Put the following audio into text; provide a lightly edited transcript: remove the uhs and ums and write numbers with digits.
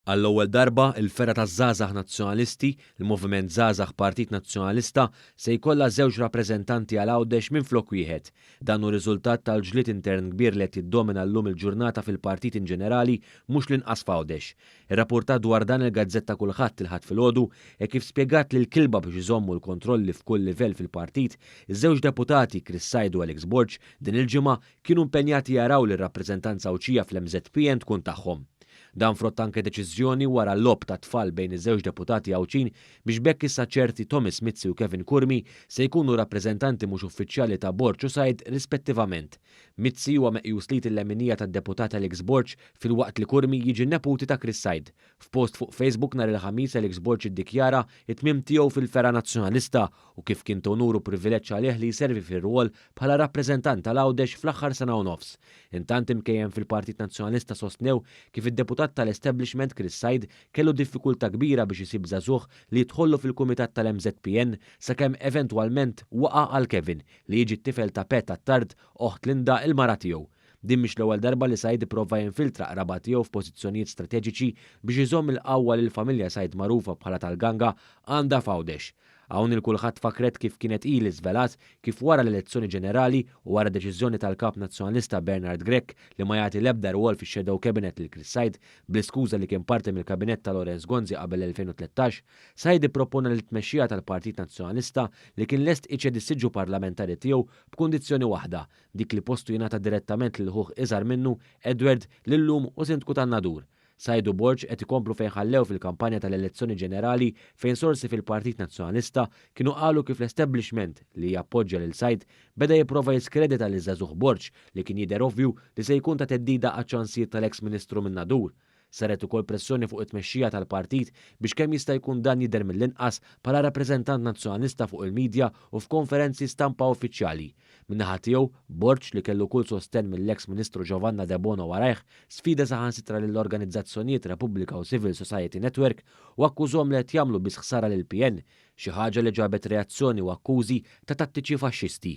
Għall-ewwel darba, il-fergħa taż-Żgħażagħ Nazzjonalisti, il-Moviment Żgħażagħ Partit Nazzjonalista, se jkollha żewġ rappreżentanti għal Għawdex minflok wieħed. Dan hu riżultat tal-ġlied intern kbir li qed jiddomina llum il-ġurnata fil-partit inġenerali, mhux l-inqas f'Għawdex. Irrappurtat dwar dan il-gazzetta Kulħadd il-Ħadd filgħodu, hekk kif spjegat li l-kilba biex iżommu l-kontrolli f'kull livell fil-partit, iż-żewġ deputati, Chris Said u Alex Borg, din il-ġimgħa kienu impenjati jaraw li r-rappreżentanza Għawdxija fl-MŻPN tkun tagħhom. Dan frott anke deċiżjoni wara logħob tat-tfal bejn iż-żewġ deputati Għawdxin biex b'hekk issa ċerti Thomas Mizzi u Kevin Curmi se jkunu rappreżentanti mhux uffiċjali ta' Borg u Said rispettivament. Mizzi huwa meqjus l-id il-leminija tad-deputat Alex Borg filwaqt li Curmi jiġi n-neputi ta' Chris Said. F'post fuq Facebook nhar il-Ħamis Alex Borg iddikjara t-tmiem tiegħu fil-fergħa Nazzjonalista u kif kien t'unur u privileġġ għalih li jservi fir-rwol bħala rappreżentant tal-Għawdex fl-aħħar sena u nofs. Intant imkejjen fil-Partit Nazzjonalista sostnew kif id-deputat tal-establishment Chris Said kellu diffikultà kbira biex isib żagħżugħ li jidħollu fil-kumitat tal-MŻPN sakemm eventwalment waqa' għal Kevin li jiġi t-tifel ta' Pat Attard, oħt Linda il-mara tiegħu. Din mhix l-ewwel darba li Said ipprova jinfiltra qraba tiegħu f'pożizzjonijiet strateġiċi biex iżomm il-qawwa li l-familja Said magħrufa bħala tal-Ganga għandha f'Għawdex. Hawn il-Kulħadd fakkret kif kienet hi li żvelat kif wara l-elezzjoni ġenerali u wara deċiżjoni tal-Kap Nazzjonalista Bernard Grech li ma jagħti l-ebda rwol fix-shadow cabinet lil Chris Said bl-iskuża li kien parti mill-kabinett ta' Lawrence Gonzi qabel l-2013, Said ippropona lit-tmexxija tal-Partit Nazzjonalista li kien lest iċedi s-siġġu parlamentari tiegħu b'kundizzjoni waħda, dik li postu jingħata direttament lil ħuh iżgħar minnu, Edward, li llum hu Sindku tan-Nadur. Said u Borg qed ikomplu fejn ħallew fil-kampanja tal-elezzjoni ġenerali fejn sorsi fil-Partit Nazzjonalista kienu qalu kif l-establishment li jappoġġja lil Said beda jipprova jiskredita liż-żagħżugħ Borg li kien jidher ovvju li se jkun ta' theddida għaċ-ċansijiet tal-eks Ministru min-Nadur. Saret ukoll pressjoni fuq it-tmexxija tal-partit biex kemm jista' jkun dan jidher mill-inqas bħala rappreżentant Nazzjonalista fuq il-midja u f'konferenzi stampa uffiċjali. Min-naħa tiegħu, Borg, li kellu kull sostenn mill-eks Ministru Giovanna Debono warajh, sfida saħansitra lill-organizzazzjonijiet Repubblika u Civil Society Network u akkużhom li qed jagħmlu biss ħsara lill-PN, xi ħaġa li ġabet reazzjoni u akkużi ta' tattiċi faxxisti.